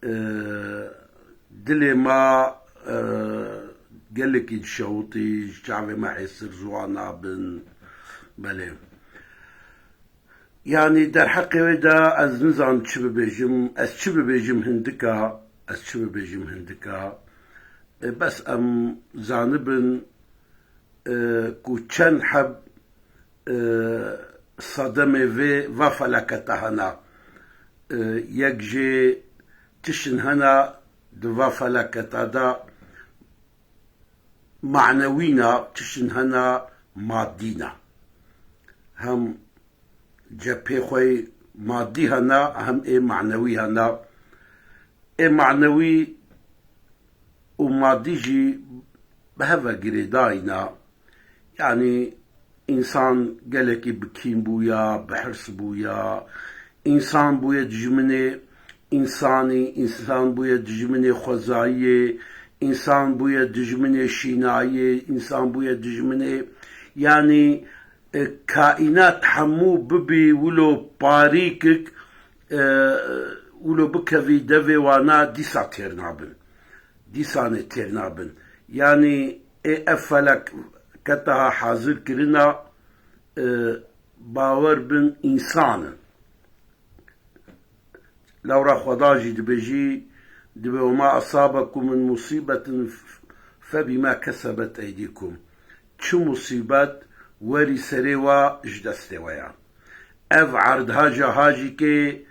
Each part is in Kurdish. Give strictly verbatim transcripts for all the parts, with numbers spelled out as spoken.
E, dilê me, e, gelekî dişewitî, ji çavê me êsir ziwan nabin. Belê. Yanî derheqê wê de ez nizanim çi bibêjim, ez çi bibêjim hindika, ez çi bibêjim hindika. E, bes em zanibin, e, ku çend heb, e, sedemê vê, va felaketa hene. E, yek jê tiştin hene di va felaketa de manewî ne, tiştin hene madî ne. Hem cephê xwe yê madî hene, hem ê manewî hene. Ê manewî û madî jî bi hev ve girêdayî ne. Yanî însan gelekî bi kîn bûya, bi hirs bûya. Însan bûye dijminê însanî, însan bûye dijminê xwezayiyê, însan bûye dijminê şînayiyê, însan bûye dijminê, yanî, e, kaînat hemû bibî wilo parîkik, e, wilo bikevî devê wana dîsa têr nabin. Dîsanê têr nabin. Yanî ê ev felaketa hazir kirina, e, bawer bin însan in. Lewra Xweda jî dibêjî, dibê, "Wema asabekum min musîbetin febîma kesebet eydîkum." Çi musîbet werî serê we ji destê we ya. Ev erdha jaha jî kê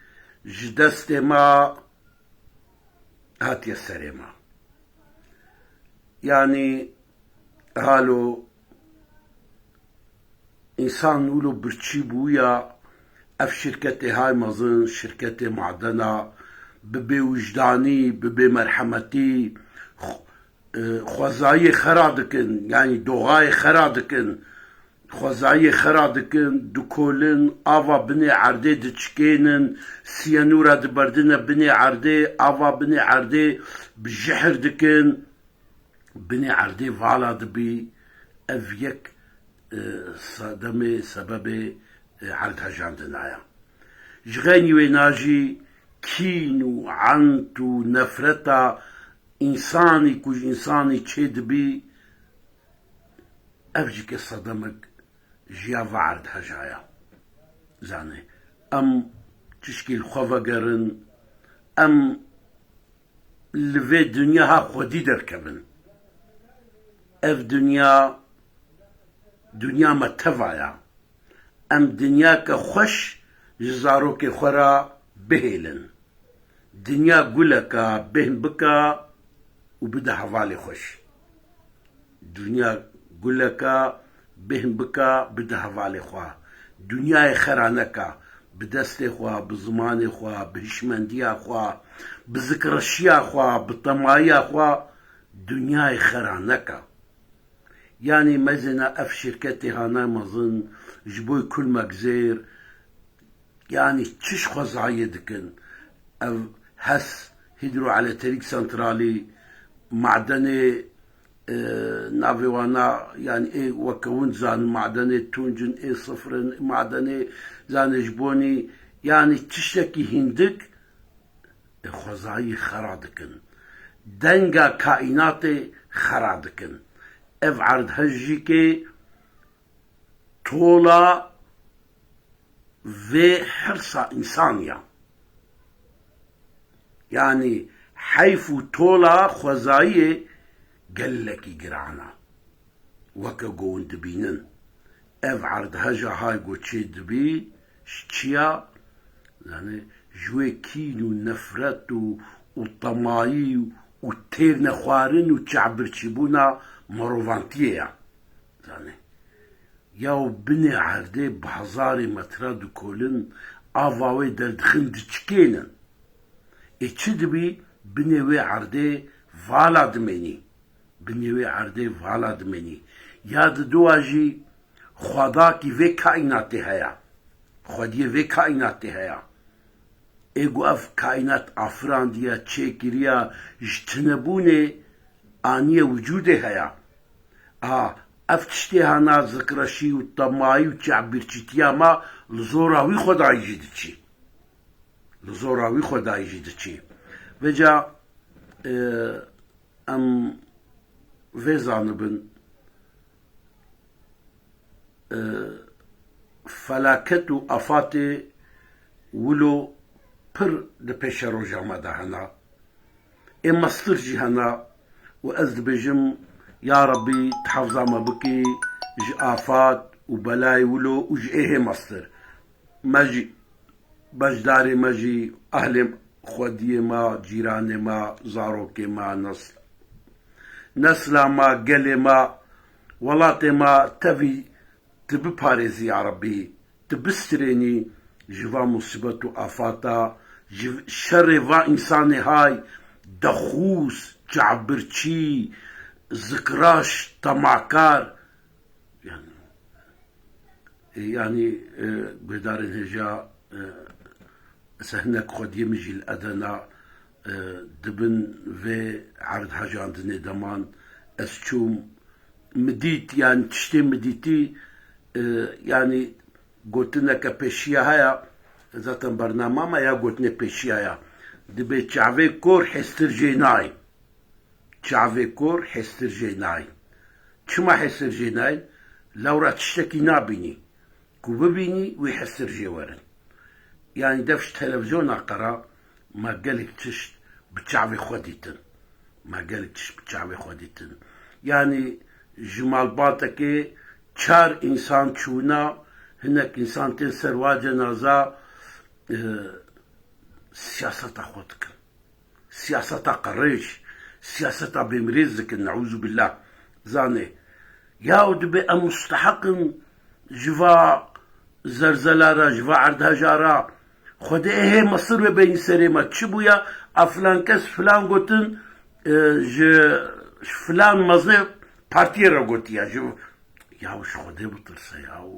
ji destê me hatiye serê me. Yanî halo însan wilo birçî bûya, ev şirketê hay mezin, şirketê madena, bi bêwijdanî, bi bêmerhemetî, xw-, e, xwezayiyê xera dikin, yanî doxayê xera dikin, xwezayiyê xera dikin, dikolin, ava binê erdê diçikênin, siyenûra diberdine binê erdê, ava binê erdê bi jihir dikin, binê erdê vala dibî, ev yek, e, sedemê, sebebê, e, erdhejandina ya. Ji xeynî wêna jî kîn û ent û nefreta însanî ku ji însanî çê dibî, ev jî ke sedemek ji ya va erdheja ya. Zanê, em tişkî li xwe vegerin, em li vê dinya ha xwedî derkevin. Ev dinya, dinya me teva ya. Em dinyake xweş ji zarokê xwe re bihêlin. Dinya guleka bêhn bika û bide hevalê xweş. Dinya guleka bêhn bika, bide hevalê xwe. Dinyayê xera neka, bi destê xwe, bi zimanê xwe, bi hişmendiya xwe, bi zikreşiya xwe, bi temayiya xwe, dinyayê xera neka. Yanî mezêna ev şirketê hana mezin ji bo kulmek zêr, yanî çi ji xwezayê dikin? Ev hes hîdroelektrik santralî, madenê, e, navê wana, yanî ê weke win zanin, madenê tunc in, ê sifir in, madenê, zanê, ji bonî, yanî tiştekî hindik, e, xwezayî xera dikin. Denga kaînatê xera dikin. Ev erdhej jî kê tola vê hirsa însan ya. Yanî heyf û tola xwezayiyê gelekî giran e. Weke ku hûn dibînin, ev erdheja hay ku çê dibî, ji çi ya? Zanê, ji wê kîn û nefret û, û temayî û têrnexwarin û çavbirçîbûna mirovantiyê ya. Zanê. Yaw binê erdê bi hezarê metre dikolin, ava wê derdixin, diçikênin. Ê çi dibî? Binê wê erdê vala dimênî. Binê wê erdê vala dimênî. Ya diduwa jî xwedakî vê kaînatê heye. Xwediyê vê kaînatê heye. Ê ku ev kaînat afirandiye, çêkiriye, ji tinebûnê aniye wicûdê heye. A, ev tiştê hana zikreşî û temayî û çavbirçîtiya me li zora wî xwedayî jî diçî. Li zora wî xwedayî jî diçî. Vêca, e, em vê zanibin, e, felaket û afatê wilo pir di pêşeroja me de hene. Ê mestir jî hene û ez dibêjim, ya Rebbî, tu hefza me bikî ji afat û belayê wilo û ji ê hê mestir. Me jî, beşdarê me jî, ehlê xwediyê me, cîranê me, zarokê me, nesl-, nesla me, gelê me, welatê me, tevî tu biparêzî ya Rebbî, tu bistrênî ji va musîbet û afata, ji şerê va însanê hay, dexûs, çavbirçî, zikraş, temakar. Yani, e, yani, e, guhdarên hêja, e, ez hinek xwediyê min jî li Edena, e, dibin vê erdhejandinê deman ez çûm, min dît, yani tiştê min dîtî, e, yani gotineke pêşiya heye, zaten bernama me ya gotinê pêşiya ya. Dibê çavê kor hêstir jê nayê. Çavê kor hêstir jê nayê. Çima hêstir jê nayê? Lewra tiştekî nabînî. Ku bibînî, wî hêstir jê werin. Yani dev ji televîzyona qera me gelek tişt bi çavê xwe dîtin. Me gelek tişt bi çavê xwe dîtin. Yani ji malbatekê çar însan çûna, hinek însan tên ser va cenaza, e, siyaseta xwe dikin. Siyaseta qerêj, siyaseta bêmirêz dikin, neûzubillah. Zanê, yaw dibê em musteheq in ji va zerzela re, ji va erdheja re. Xwedê ê hê mesir wê bênî serê me. Çi bûya? A filan kes filan gotin, e, ji, ji filan mezê partiyê re gotiye. Ji, yaw ji Xwedê bitirse yaw.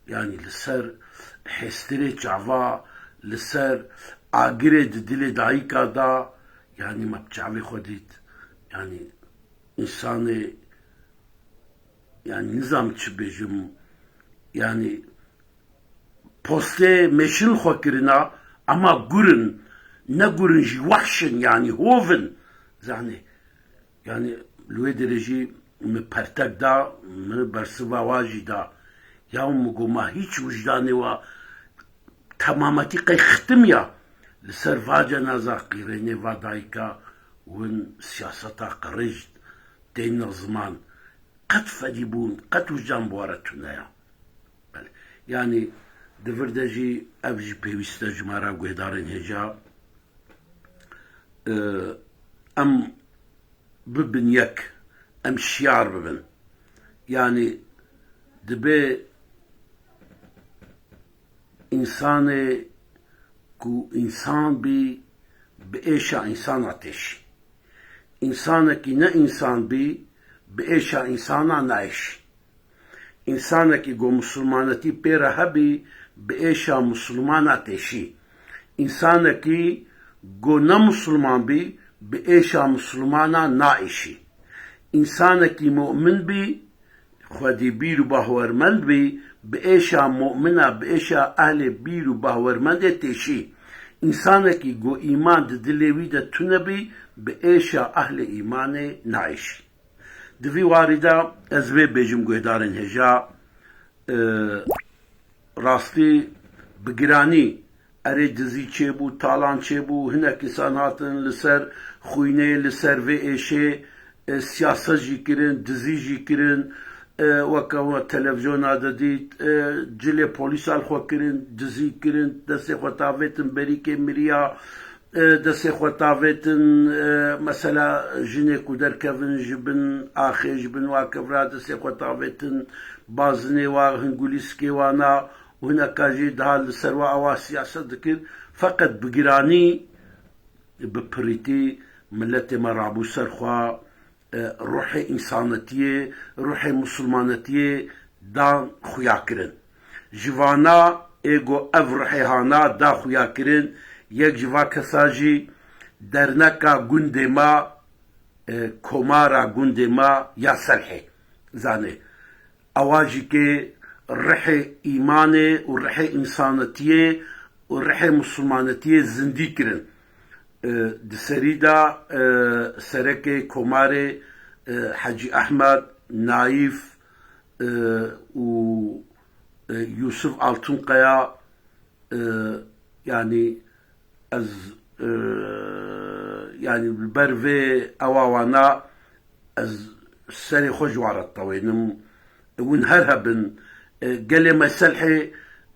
Yani li ser hêstirê çava, li ser agirê di dilê dayika da, yani me bi çavê xwe dît. Yani însanê, yani nizam çi bêjim, yani postê mêşin xwe kirina, ama gurin, ne gurin jî wehşin, yani hovin. Zanê, yani li wê derê jî min pertek da, min bersiva wa jî da. Ya min got, ma hîç wijdanê wa temametî qey xitim ya. Li ser va cenaza qîrênê va dayika win siyaseta qirêj tê niziman. Qet fedî bûn, qet wijdan bi wa re tune ya. Belê. Yani di vir de jî ev jî pêwîst e ji me re guhdarên hêja. Ee, em bibin yek, em şiyar bibin. Yani dibe însanê ku însan bî, bi êşa însana têşî. Însanekî ne însan bî, bi êşa însana naêşî. Însanekî go misilmanetî pê re hebî, bi êşa misilmana têşî. Însanekî go ne misilman bî, bi êşa misilmana naêşî. Însanekî mu'min bî, xwedî bîr û bahwermend bî, bi êşa mu'mina, bi êşa ehlê bîr û bahwermendê têşî. Însanekî go îman di dilê wî de tune bî, bi êşa ehlê îmanê naêşî. Di vî warî de ez vê bêjim guhdarên hêja, e, rastî bi giranî erê dizî çêbû, talan çêbû, hinek însan hatin li ser xwînê, li ser vê êşê, e, siyaset jî kirin, dizî jî kirin, e, weke we televîzyona de dît, e, cilê polîsa li xwe kirin, dizî kirin, destê xwe tavêtin berîkê miriya, e, destê xwe tavêtin, e, mesela jinê ku derkevin ji bin axê, ji bin wa kevra destê xwe tavêtin, bazinê wa, hingulîskê wana û hineka jî daha li ser wa awa siyaset dikir. Feqet bi giranî, bi pirîtî miletê me rabû ser xwe, e, ruhê însanetiyê, ruhê misilmanetiyê dan xuyakirin. Ji vana ê go ev ruhê hana da xuyakirin, yek ji va kesa jî derneka gundê me, e, komara gundê me ya Selhê. Zanê, ewa jî kê ruhê îmanê û ruhê însanetiyê û rihê misilmanetiyê zindî kirin. E, di serî de, e, serekê komarê, e, Hecî Ehmed, Naîf, e, û, e, Yûsif Altunqeya, e, yanî ez, e, yanî li ber vê ewa wana ez serê xwe ji wan re tewênim. Hûn her hebin. E, gelê me Selhê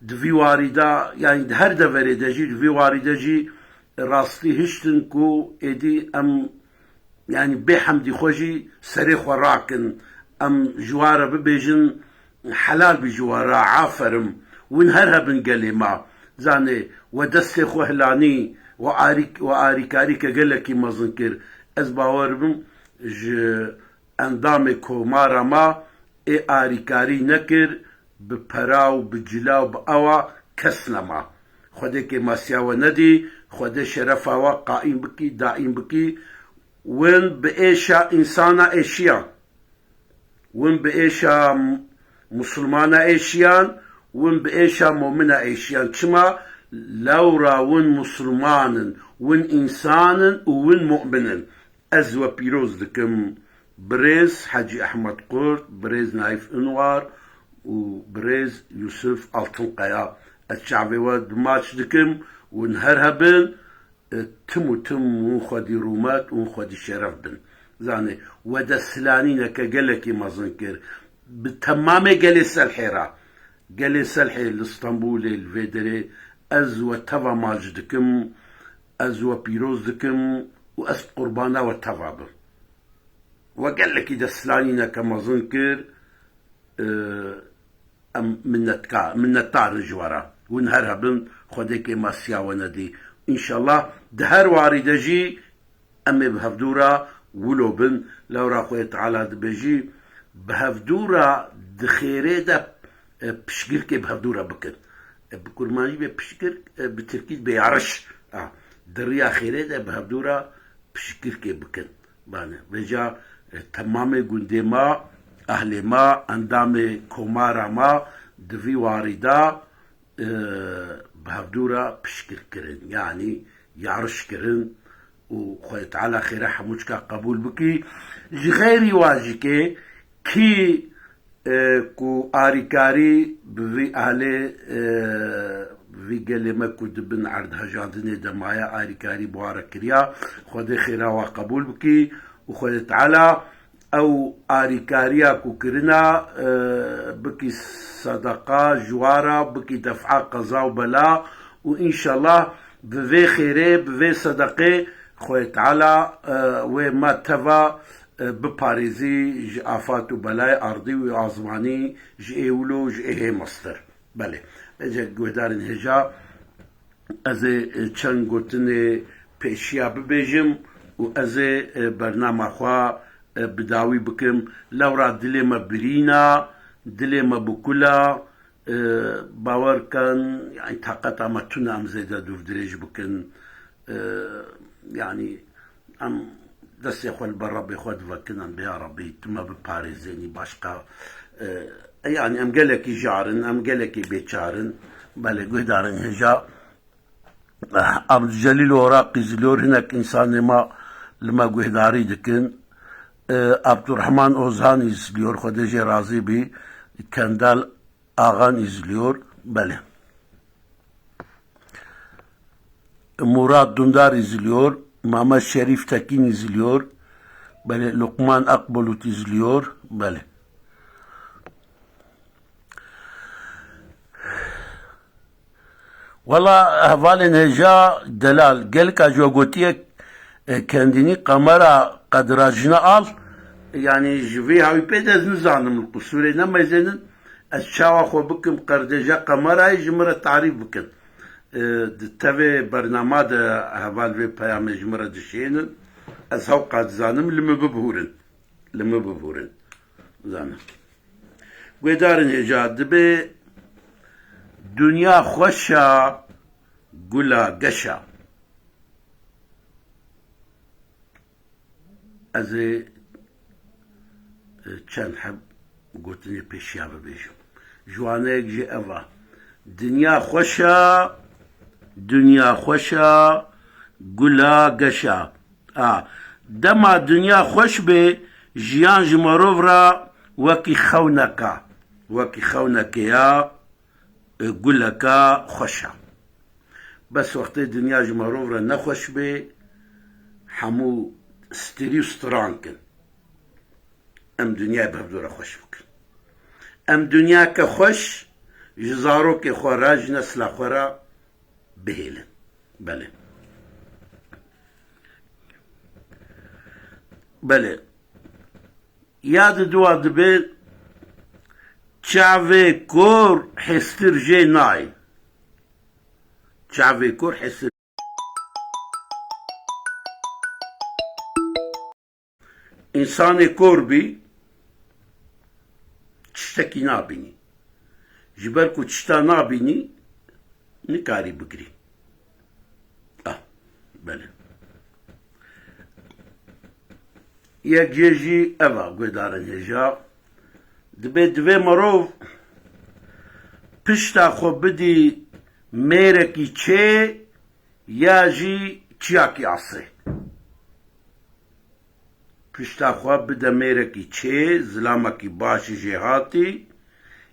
di vî warî de, yanî di her deverê de jî, di vî warî de jî rastî hiştin ku êdî em, yanî bê hemdî xwe jî serê xwe rakin. Em ji wan re bibêjin, helal bî ji wan re, aferim. Hûn her hebin gelê me. Zanê, we destê xwe hilanî, we arîk-, we arîkarîke gelekî mezin kir. Ez bawer bim, ji endamê komara me ê arîkarî nekir, bi pera û bi cila û bi ewa kes nema. Xwedê kêmasiya we nedî, Xwedê şerefa we qaîm bikî, daîm bikî. Win bi êşa însana êşiyan. Win bi êşa m-, musulmana êşiyan, win bi êşa momina êşiyan. Çima? Lewra win musulman in, win însan in û win mu'min in. Ez we pîroz dikim birêz Hecî Ehmed Qurt, birêz Naîf Unwar û birêz Yûsif Altinqeya. Ez çavê we dimaç dikim, hûn her hebin, e, tim û tim hûn xwedî rûmet, hûn xwedî şeref bin. Zanê, we desthilanîneke gelekî mezin kir. Bi temamê gelê Selhê re. Gelê Selhê li Stenbolê, li vê derê, ez we teva mac dikim, ez we pîroz dikim û ez qurbana we teva bim. We gelekî desthilanîneke mezin kir, e, em minnetka-, minnetdar in ji we re. Hûn her hebin, Xwedê kêmasiya we nedî. Înşallah di her warî de jî em ê bi hevdû re wilo bin. Lewra Xwedê Teala dibêjî, bi hevdû re di xêrê de, e, piştgirkê bi hevdû re bikin. E, bi kurmancî bê piştgirk, e, bi tirkî dibê yarış. A, di riya xêrê de bi hevdû re piştgirkê bikin. Bane, vêca, e, temamê gundê me, ehlê me, endamê komara me di vî warî de, e, bi hevdû re piştgirk kirin, yanî yarış kirin û Xwedê Teala xêre hemûçka qebûl bikî. Ji xeyrî wa jî kê kî e, ku arîkarî bi vî ehlê, e, vî gelê me ku di bin erdhejandinê de maye, arîkarî bi wan re kiriya, Xwedê xêra wan qebûl bikî û Xwedê Teala ew arîkariya ku kirina, e, bikî sedeqa ji wan re, bikî def'a qeza û bela û înşallah bi vê xêrê, bi vê sedeqê Xwedê Teala, e, wê me teva e, biparêzî ji afat û belayê ardî û azmanî, ji ê wilo û ji ê hê mestir. Belê. Ece guhdarên hêja, ez ê, e, çend gotinê pêşiya bibêjim û ez ê, e, bernama xwe, e, bi dawî bikim. Lewra dilê me birîna, dilê me bi kul a, e, bawer ken, yanî taqeta me tune em zêde dûvdirêj bikin. E, yanî em destê xwe li ber Rebbê xwe divekin, em bê ya Rebbî tu me biparêzênî başqa, e, e, yanî em gelekî jar in, em gelekî bêçar in. Belê guhdarên hêja, eh, Abdülcelîl Oraqî zilyor, hinek însanê me li me guhdarî dikin. E, Abdurrahman Ozanî zilyor, Xwedê jê razî bî. Kendal Ağan izliyor. Belê. Murat Dundar izliyor. Mehmet Şerif Tekin izliyor. Belê. Lokman Akbulut izliyor. Belê. Wela hevalên hêja delal, gelka ji we gotiye, e, kendînî kamera kadrajine al, yanî ji vê hawî pê de ez nizanim, li qusûrê nemezênin, ez çawa xwe bikim qerdêja kamerayê ji min re tarîf bikin. E, di tevê bernama de heval vê peyamê ji min re dişênin, ez hewqa dizanim, li min bibûrin. Li min bibûrin. Zanim. Guhdarên hêja, dibê dinya xweş a, gula geş a. Ez ê, e, çend heb gotinê pêşiya bibêjim. Ji wan yek jî ev a. Dinya xweş a, Dinya xweş a, gula geş a. A, dema dinya xweş bê, jiyan ji merov re wekî xewneka, wekî xewnekê ya, e, guleka xweş a. Bes wextê dinya ji merov re nexweş bê, hemû stirî û strank in. Em dinyayê bi hevdû re xweş bikin. Em dinyake xweş ji zarokê xwe re, ji nesla xwe re bihêlin. Belê. Belê. Ya di dua dibe çavê kor hêstir jê nayê. Çavê kor hêstir. Însanê kor bî, tiştekî nabînî. Ji ber ku tişta nabînî, nikarî bigirî. Ah, belê. Yek jê jî ev a, guhdarên hêja. Dibê, divê mirov pişta xwe bidî mêrekî çê ya jî çiyakî asê. Pişta xwe bide mêrekî çê, zilamekî baş jê hatî,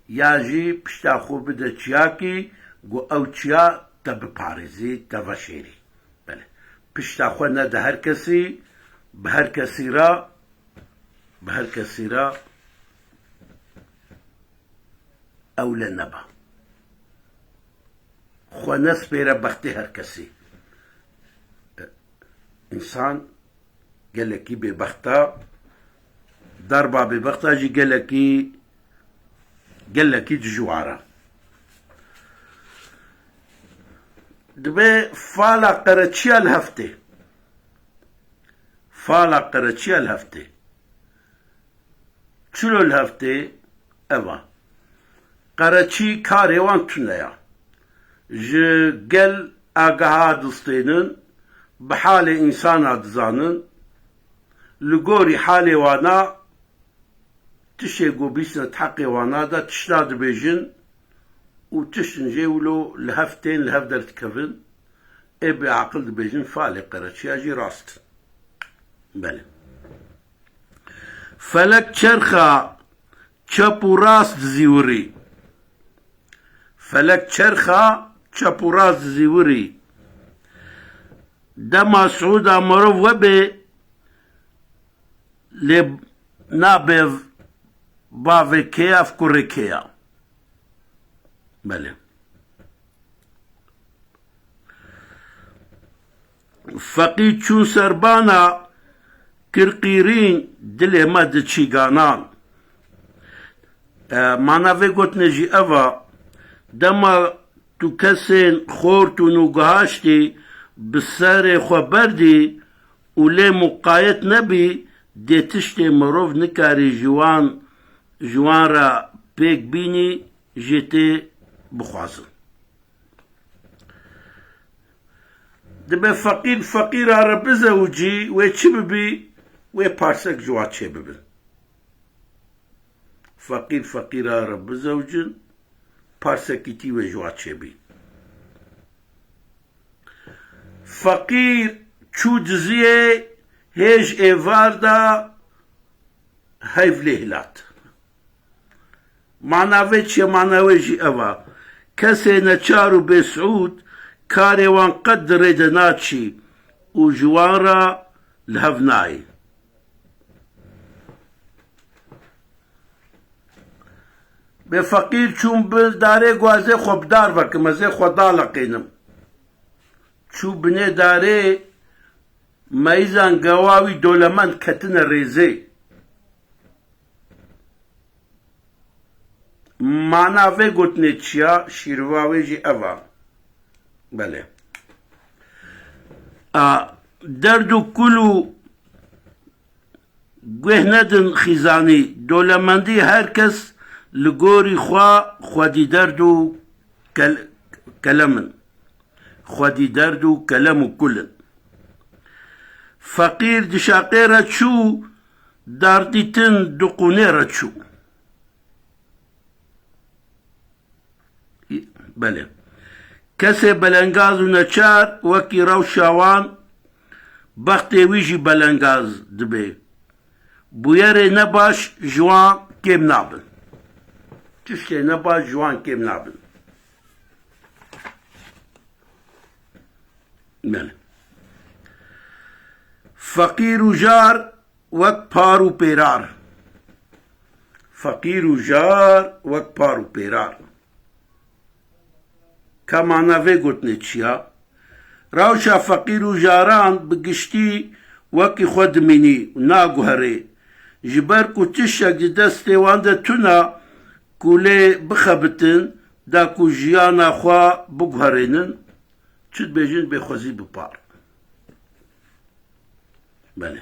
ya jî pişta xwe bide çiyakî, ku ew çiya te biparêzî, te veşêrî. Belê. Pişta xwe nede her kesî, bi her kesî re, bi her kesî re ewle nebe. Xwe nespêre bextê her kesî. Însan gelekî bêbext e, derba bêbexta jî gelekî, gelekî dijwar e. Dibe fala qereçiya li hev tê. Fala qereçiya li hev tê. Çilo li hev tê? Ev a. Qereçî karê wan tune ya. Ji gel agaha distênin, bi halê însana dizanin, li gorî halê wana tiştê ku bîsne di heqê wana de tişta dibêjin û tiştin jê wilo li hev tên, li hev derdikevin. Ê bêaqil dibêjin falê qereçiya jî rast in. Belê. Felek çerxa çep û rast dizîwirî. Felek çerxa çep û rast dizîwirî. Dema siûda mirov webê, lê nabe bavê kê ya, ev kurê kê ya. Belê. Feqî çûn serbana, kir qîrîn, dilê me diçî ganan. E, mana vê gotinê jî ev a, dema tu kesên xortûn û gihaştî bi serê xwe berdî û lê muqayet nebî, dê tiştê mirov nikarî ji wan, ji wan re pêk bînî, jê tê bixwazin. Dibe feqîr feqîra re bizewicî, wê çi bibî, wê parsek ji wa çêbibin. Feqîr feqîra re bizewicin, parsekî tî wê ji wa çêbî. Feqîr çû diziyê, hêj êvar da, heyv lê hilat. Mana vê çi ye? Mana wê jî ev a. Kesê neçar û bêsiûd karê wan qet di rê de naçî û ji wan re li hev nayê. Bê feqîr çûn bi darê, got, ez ê xwe bi dar vekim, ez ê xwe daleqînim. Çû binê darê, meyzan gewa wî dolemend ketine rêzê. Mana vê gotinê çi ya? Şîrova wê jî ev a. Belê. A, derd û kul û guh nedin xîzanî, dolemendî her kes li gorî xwe xwedî derd û kel-, kelem in. Xwedî derd û kelem û kul in. Feqîr di şaqê re çû, dardîtin di qûnê re çû. Belê. Kesê belengaz û neçar wekî rewşa wan, bextê wî jî belengaz dibe. Bûyerê nebaş ji wan kêm nabin. Tiştê nebaş ji wan kêm nabin. Belê. Feqîr û jar wek par û pêrar. Feqîr û jar wek par û pêrar. Ka mana vê gotinê çi ya? Rewşa feqîr û jaran bi giştî wekî xwe dimînî û naguherê. Ji ber ku tiştek di destê wan de tune ku lê bixebitin, da ku jiyana xwe biguherînin, çi dibêjin, bêxwezî bi par. Belê.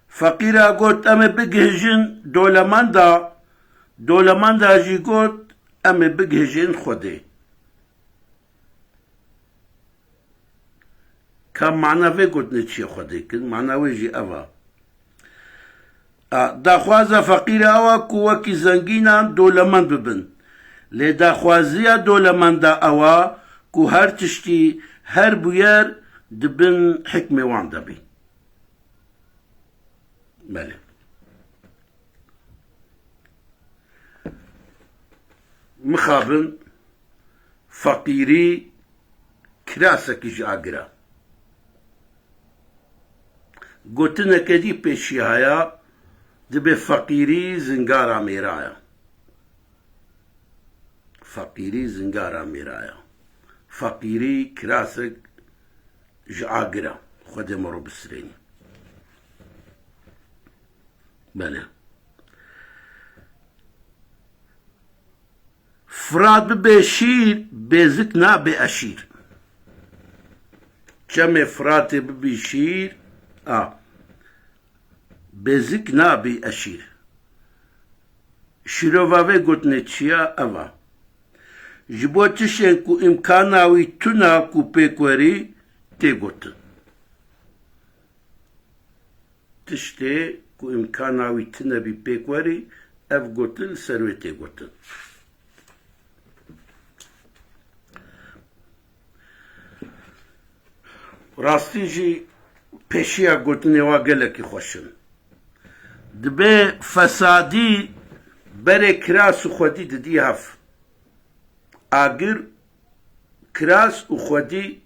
Feqîra got, "Em ê bigihîjin dolemenda." Dolemenda jî got, "Em ê bigihîjin Xwedê." Ka mana vê gotinê çi ye, Xwedê kin? Mana wê jî ev e. A, daxwaza feqîra ew e ku wekî zengînan dolemend bibin. Lê daxwaziya dolemenda ew e ku her tiştî, her bûyer di bin hikmê wan de bî. Belê. Mixabin, feqîrî kirasekî ji agir e. Gotineke dî pêşî haya, dibê feqîrî zingara mêra ye. Feqîrî zingara mêra ye. Feqîrî kirasek ji agir e. Xwedê me ro bisirênî. Belê. Firat bibe şîr, bêzik nabe eşîr. Çemê Firatê bibî şîr, a, bêzik nabî eşîr. Şîrova vê gotinê çi ya? Ev e. Ji bo tiştên ku îmkana wî tune ku pêk werî, tê gotin. Tiştê ku îmkana wî tune bî pêk werî, ev gotin li ser wê tê gotin. Rastî jî pêşiya gotinê wa gelekî xweş in. Dibê fesadî berê kiras û xwedî didî hev. Agir, kiras û xwedî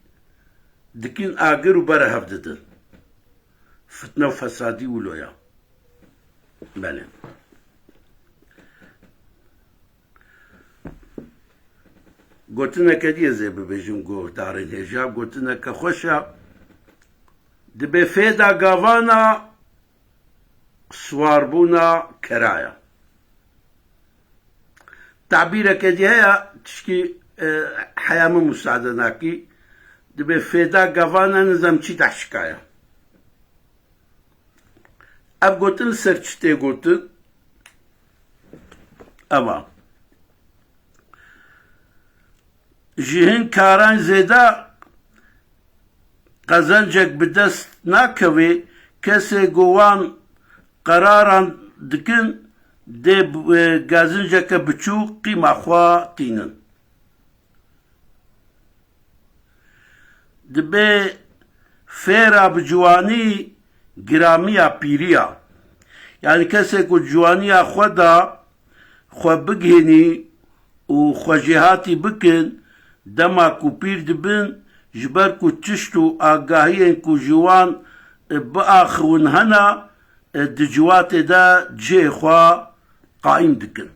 dikin agir û bere hev didin. Fitne û fesadî wilo ya. Belê. Gotineke dî ez ê bibêjim guhdarên hêja, gotineke xweş e. Dibê fêda gavana siwarbûna keraya. Tabîreke dî heye, tişkî, e, heya min musade nakî, dibê fêda gavana nizam çi dehşika ye. Ev gotin li ser çi tê gotin? Ev a. Ji hin karan zêde qezencek bi dest nakeve, kesê ku wan qeraran dikin, dê bi, e, gezinceke biçûk qîma xwe tînin. Dibê fêra bi ciwanî giramiya pîriya. Yanî kesê ku ciwaniya xwe da xwe bigihînî û xwe jêhatî bikin, dema ku pîr dibin, ji ber ku tişt û agahiyên ku ji wan biaxivin hene, di ciwatê de cihê xwe qaîm dikin.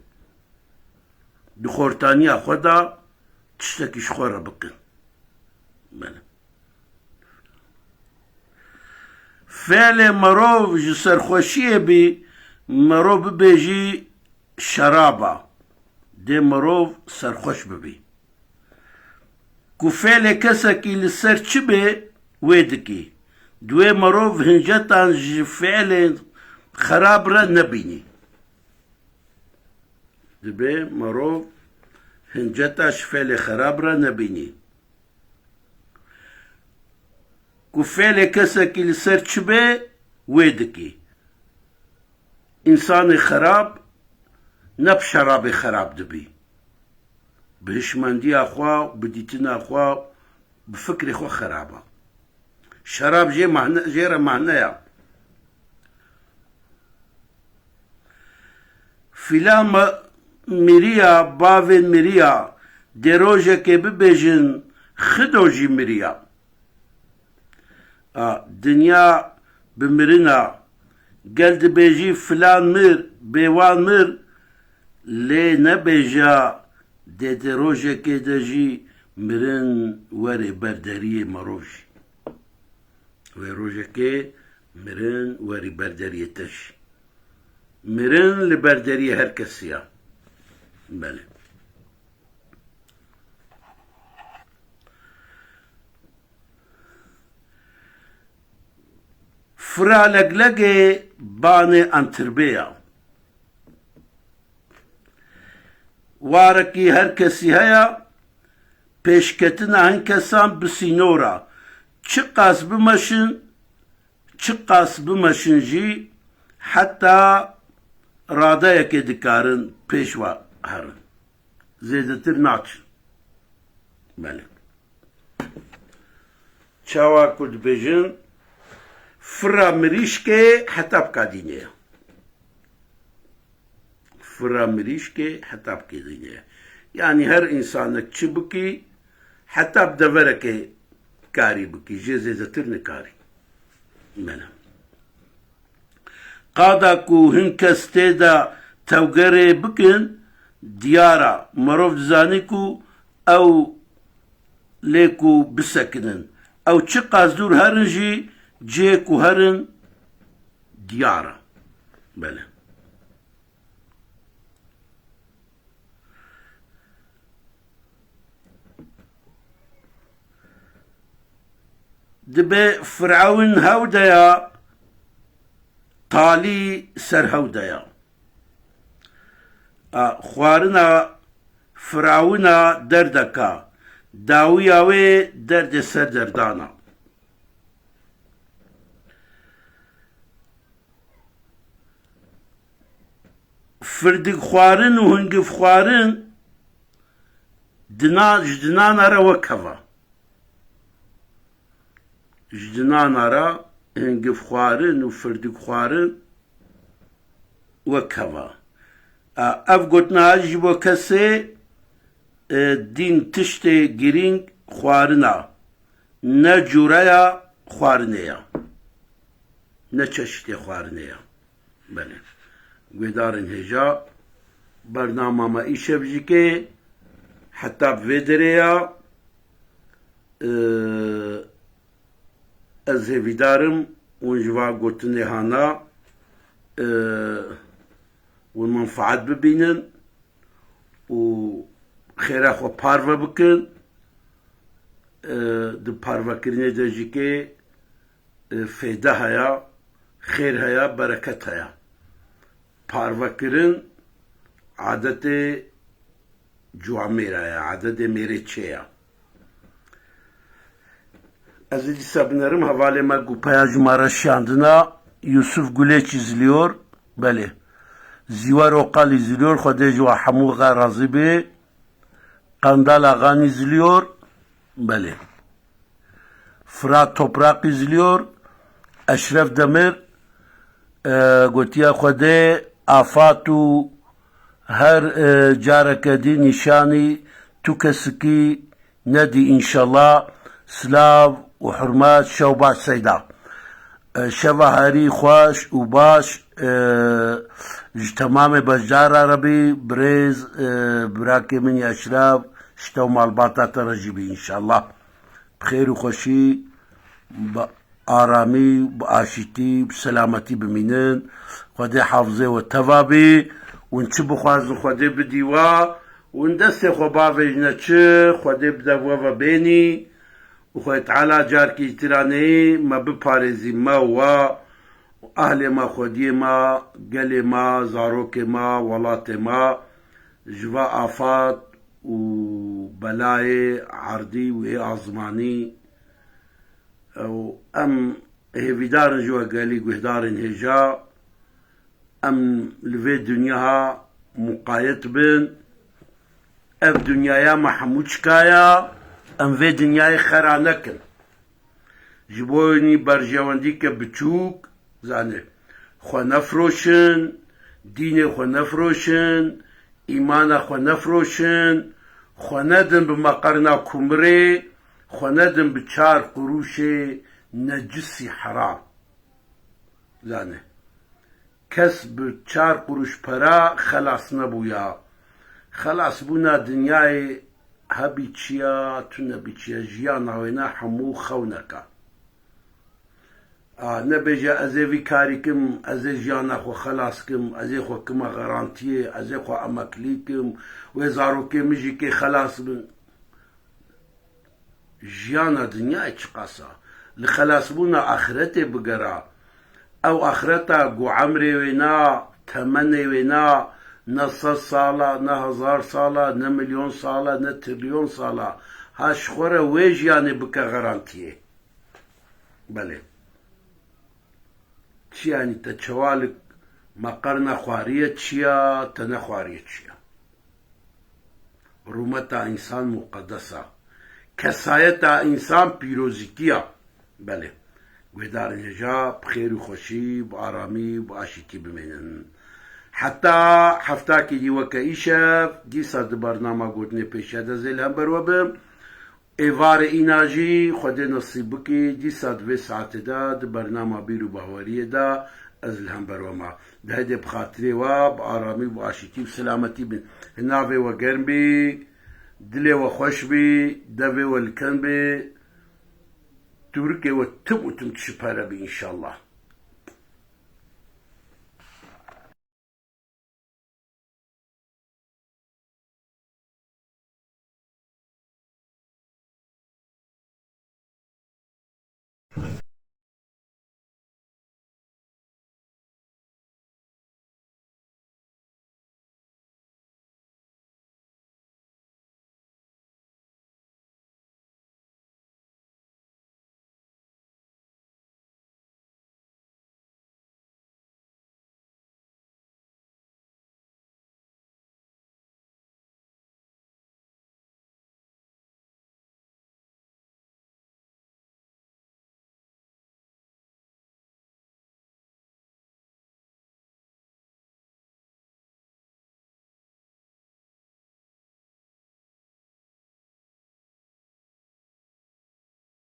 Di xortaniya xwe de tiştekî ji xwe re bikin. Belê. Felê merov ji serxweşiyê bî, merov bibêjî şeraba. Dê merov serxweş bibî. Ku felê kesekî li ser çi bê, wê dikî. Divê merov hincetan ji felên xerab re nebînî. Dibê merov hinceta ji felê xerab re nebînî. Ku felê kesekî li ser çi be, wê dikî. Însanê xerab ne bi şerabê xerab dibî. Bi hişmendiya xwe, bi dîtina xwe, bi fikrê xwe xerab e. Şerab jê mahne, jê re mahne ye. Filan me-, miriya, bavên miriya, dê rojekê bibêjin, Xido jî miriya. A, dinya bi mirin a. Gel dibêjî filan mir, bêwan mir, lê nebêja dê di rojekê de jî mirin werê ber deriyê merov jî. Wê rojekê mirin werî ber deriyê te jî. Mirin li ber deriyê her kesî ya. Belê. Fira leglegê banê antirbê ya. Warekî her kesî heye, pêşketina hin kesan bi sînor a. Çiqas bimeşin, çiqas bimeşin jî heta radeyekê dikarin pêş ve herin. Zêdetir naçin. Belê. Çawa ku dibêjin, fira mirîşkê heta bi kadînê ye. Fira mirîşkê heta bi kadînê ye. Yanî her însanek çi bikî, heta bi deverekê karî bikî, jê zêdetir nikarî. Belê. Qada ku hin kes tê de tewgerê bikin, diyar a. Merov dizanî ku ew lê ku bisekinin. Ew çiqas dûr herin jî, cihê ku herin diyar e. Belê. Dibe Firawun hew de ya, talî ser hew de ya. A, xwarina Firawuna derdeka, dawiya wê derdê ser derdana. Firdik xwarin û hingif xwarin dina-, ji dinana re wek hev a. Ji dinana re hingif xwarin û firdik xwarin wek hev a. A, ev gotina ji bo kesê, e, dîn tiştê girîng xwarin a. Ne cûreya xwarinê ya. Ne çeşitê xwarinê ya. Belê. Guhdarên hêja, bernama me îşev jî kê heta bi vê derê ya. Ee, ez hêvîdar im hûn ji va gotinê hana, ee, hûn menfaet bibînin û xêra xwe parve bikin. Ee, di parvekirinê de jî kê, e, fêde heye, xêr heye, bereket heye. Parvekirin adetê ciwamêra ye, adetê mêrê çê ye. Ez ê dîsa binerim, hevalê me ku peya ji me re şiyandina, Yusuf Guleç izliyor. Belê. Ziwer Okal izliyor, Xwedê ji we hemû re razî bê. Qandal Axan izliyor. Belê. Fırat Toprak izliyor. Eşref Demir, e, gotiye Xwedê afat û her, e, careke dî nîşanî tu kesikî nedî înşallah. Silav û hurmet, şew baş Seyda. E, şeva herî xweş û baş, e, ji temamê beşdara re bî, birêz, e, birakê min Eşref, ji te û malbata te re jî bî înşallah. Bi xêr û xweşî, bi aramî, bi aşîtî, bi selametî bimînin. Xwedê hafizê we teva bî. Hûn çi bixwazin Xwedê bidî we. Hûn destê xwe bavêjine çi, Xwedê bide we ve bênî. Û Xwedê Teala carkî tira neyê me biparêzî me û we û ehlê me, xwediyê me, gelê me, zarokê me, welatê me ji va afat û belayê erdî û ê azmanî. Ew em hêvîdar in ji we gelî guhdarên hêja, em li vê dinya muqayet bin, Ev dinyaya me hemû çikaya, em vê dinyayê xera nekin. Ji bo nî berjewendîke biçûk, zanê, xwe nefroşin, dînê xwe nefroşin, îmana xwe nefroşin, xwe nedin bi meqerna kumirê, xwe nedin bi çar qurûşê necisî heram. Zanê. Kes bi çar quruş pera xelas nebûya. Xelasbûna dinyayê hebî çiya, tu nebî çiya, jiyana wêne hemû xewneka. A, nebêje ez ê vî karî kim, ez ê jiyana xwe xelas kim, ez ê xwe kima garantiyê, ez ê xwe emeklî kim, wê zarokê min jî kê xelas bin. Jiyana dinyayê çiqas a. Li xelasbûna axretê bigera. Ew axreta ku emrê wê na, temenê wê na, ne sed sal a, ne hezar sal a, ne milyon sal a, ne trilyon sal a. Ha ji xwe re wê jiyanê bike garantiyê. Belê. Çi yanî te çewalik meqerna xwariye çiya, te nexwariye çiya. Rûmeta însan muqedes a. Kesayeta însan pîrozîtî ya. Belê. Guhdarên hêja bi xêr û xweşî, bi aramî, bi aşîtî bimênin. Heta heftakê dî weke îşev, dîsa di bernama gotinê pêşiya de zê li hember we bim. Êvarê îna jî Xwedê nesîb bikî, dîsa di vê saetê de di bernama Bîr û Baweriyê de ez li hember we me. Di hêdê bi xatirê we, bi aramî, bi aşîtî û selametî bin. Navê we germ bî, dilê we xweş bî, devê we li ken bê. Tûrikê we tim û tim tişi pere bî înşallah.